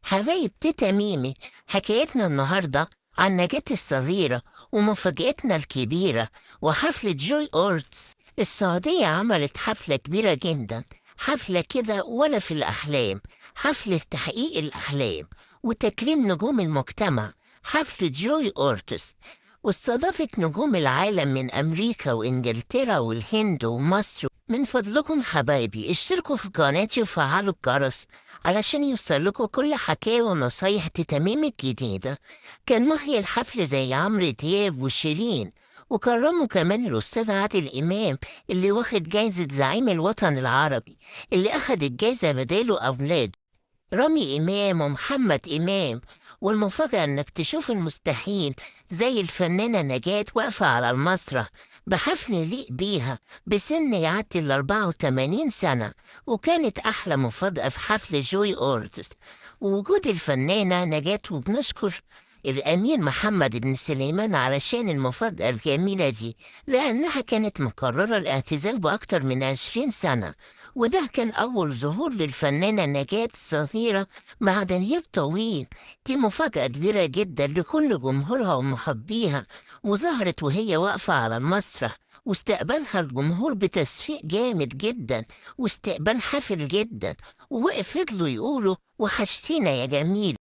حبايب تيتا ميمي، حكايتنا النهاردة عن نجاة الصغيرة ومفاجأتنا الكبيرة وحفلة جوي أورتس. السعودية عملت حفلة كبيرة جدا، حفلة كده ولا في الأحلام، حفلة تحقيق الأحلام وتكريم نجوم المجتمع، حفلة جوي أورتس. واستضافت نجوم العالم من أمريكا وإنجلترا والهند ومصر. من فضلكم حبايبي اشتركوا في قناتي وفعلوا الجرس علشان يوصلكوا كل حكاية ونصايح تتميم الجديدة. كان محيي الحفل زي عمرو دياب وشيرين، وكرموا كمان الأستاذ عادل إمام اللي واخد جايزة زعيم الوطن العربي، اللي أخد الجايزة بداله أولاده رامي إمام ومحمد إمام. والمفاجأة إنك تشوف المستحيل زي الفنانة نجاة واقفة على المسرح بحفل يليق بيها بسن يعدي 84 سنة، وكانت أحلى مفاجأة في حفل جوي أورتس ووجود الفنانة نجاة. وبنشكر الأمير محمد بن سليمان علشان المفاجأة الجميلة دي، لأنها كانت مقررة الاعتزال بأكتر من 20 سنة، وده كان أول ظهور للفنانة نجاة الصغيرة مع دنياب طويل. دي مفاجأة كبيرة جدا لكل جمهورها ومحبيها، وظهرت وهي واقفة على المسرح واستقبلها الجمهور بتصفيق جامد جدا واستقبال حافل جدا، ووقف فضلوا يقولوا وحشتينا يا جميل.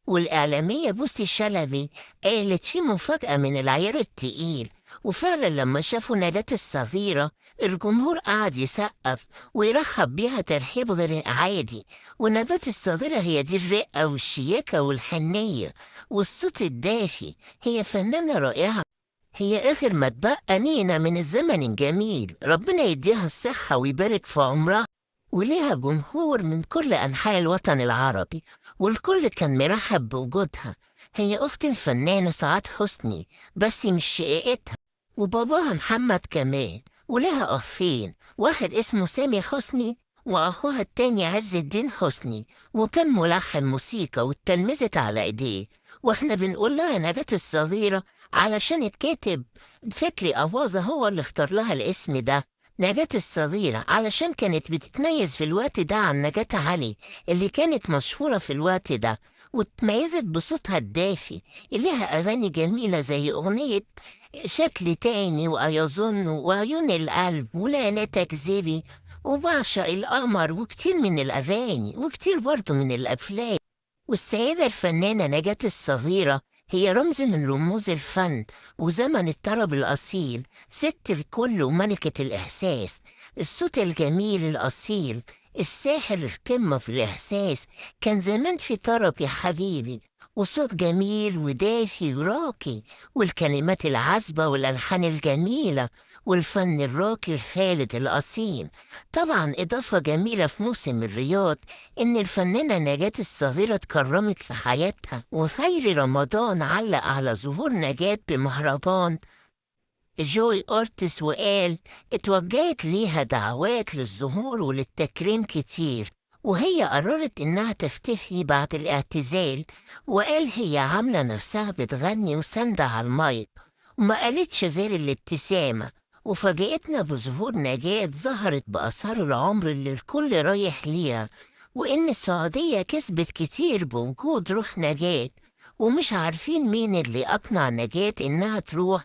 والإعلامية بوسي شلبي قالت في مفاجأة من العيار التقيل، وفعلا لما شافوا نجاة الصغيرة الجمهور قعد يسقف ويرحب بيها ترحيب غير عادي. ونجاة الصغيرة هي دي الرقة والشياكة والحنية والصوت الدافي، هي فنانة رائعة، هي آخر ما اتبقى لينا من الزمن الجميل، ربنا يديها الصحة ويبارك في عمرها. وليها جمهور من كل أنحاء الوطن العربي، والكل كان مرحب بوجودها. هي أخت الفنانة سعاد حسني بس مش شقيقتها، وباباها محمد كمان، ولها أخين، واحد اسمه سامي حسني وأخوها التاني عز الدين حسني، وكان ملحن موسيقى واتلمذت على إيديه. وإحنا بنقول لها نجاة الصغيرة علشان الكاتب فكري أباظة هو اللي اختار لها الاسم ده، نجاة الصغيرة، علشان كانت بتتميز في الوقت ده عن نجاة علي اللي كانت مشهورة في الوقت ده، وتميزت بصوتها الدافي اللي لها أغاني جميلة زي أغنية شكل تاني وأيظن وعيون القلب ولا لا تكذبي وبعشق القمر وكتير من الأغاني وكتير برضه من الأفلام. والسيدة الفنانة نجاة الصغيرة هي رمز من رموز الفن وزمن الطرب الأصيل، ست الكل وملكة الإحساس، الصوت الجميل الأصيل الساحر القمة في الإحساس. كان زمان في طرب يا حبيبي، وصوت جميل ودافي وراقي، والكلمات العذبة والألحان الجميلة والفن الراقي الخالد الأصيل. طبعا إضافة جميلة في موسم الرياض إن الفنانة نجاة الصغيرة اتكرمت في حياتها، وخير رمضان علق على ظهور نجاة بمهرجان جوي أورتس وقال اتوجهت ليها دعوات للظهور وللتكريم كتير، وهي قررت إنها تختفي بعد الاعتزال، وقال هي عاملة نفسها بتغني وساندة على المايك وما قالتش غير الابتسامة. وفاجأتنا بظهور نجاة ظهرت بآثار العمر اللي الكل رايح ليها، وإن السعودية كسبت كتير بوجود روح نجاة، ومش عارفين مين اللي أقنع نجاة إنها تروح،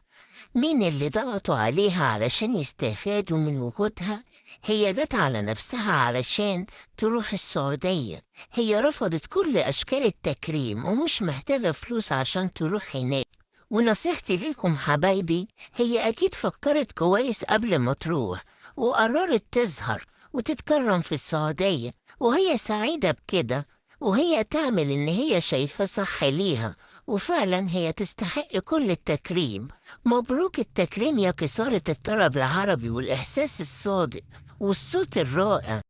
مين اللي ضغطوا عليها علشان يستفادوا من وجودها. هي جت على نفسها علشان تروح السعودية، هي رفضت كل أشكال التكريم ومش محتاجة فلوس عشان تروح هناك. ونصيحتي لكم حبايبي، هي أكيد فكرت كويس قبل ما تروح وقررت تظهر وتتكرم في السعودية، وهي سعيدة بكده، وهي تعمل إن هي شايفة صح ليها، وفعلا هي تستحق كل التكريم. مبروك التكريم يا قيصرة الطرب العربي والإحساس الصادق والصوت الرائع.